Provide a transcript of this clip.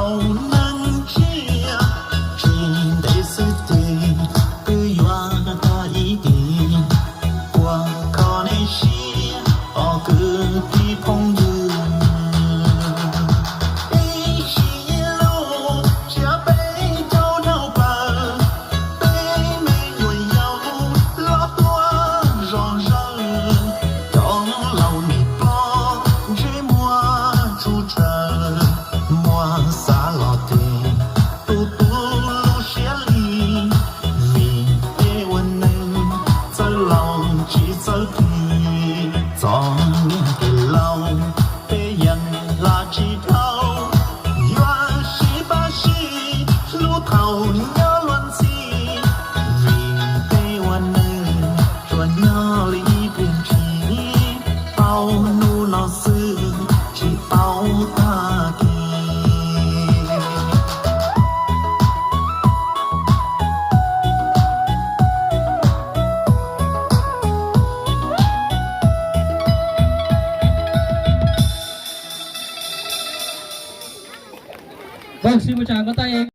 Tau neeg tsiaj tsis ntev xwb ces twb yuav tag ib dim, ua koj nej siab os kwv tij phooj ywg. Ib sim lub tsiab peb caug dhau plaws, peb me nyuam yaus los tuaj zom zaws, cov laus nim plob ntsej muag tsuj tshaws, muaj xav los ces tu tu lub siab li, vim tej ua neeg txawj laus tsis txawj phim, txom nyem kev laus peb yeej hla tsis dhau, yuav sib pab sib hlub thaum nyob luag ntxhi, vim tej ua neeg tsuas nyob li ib pliag ntshis, paub hnub no xwb tsis paub tag kis. Vajtswv mus tsaam ko taj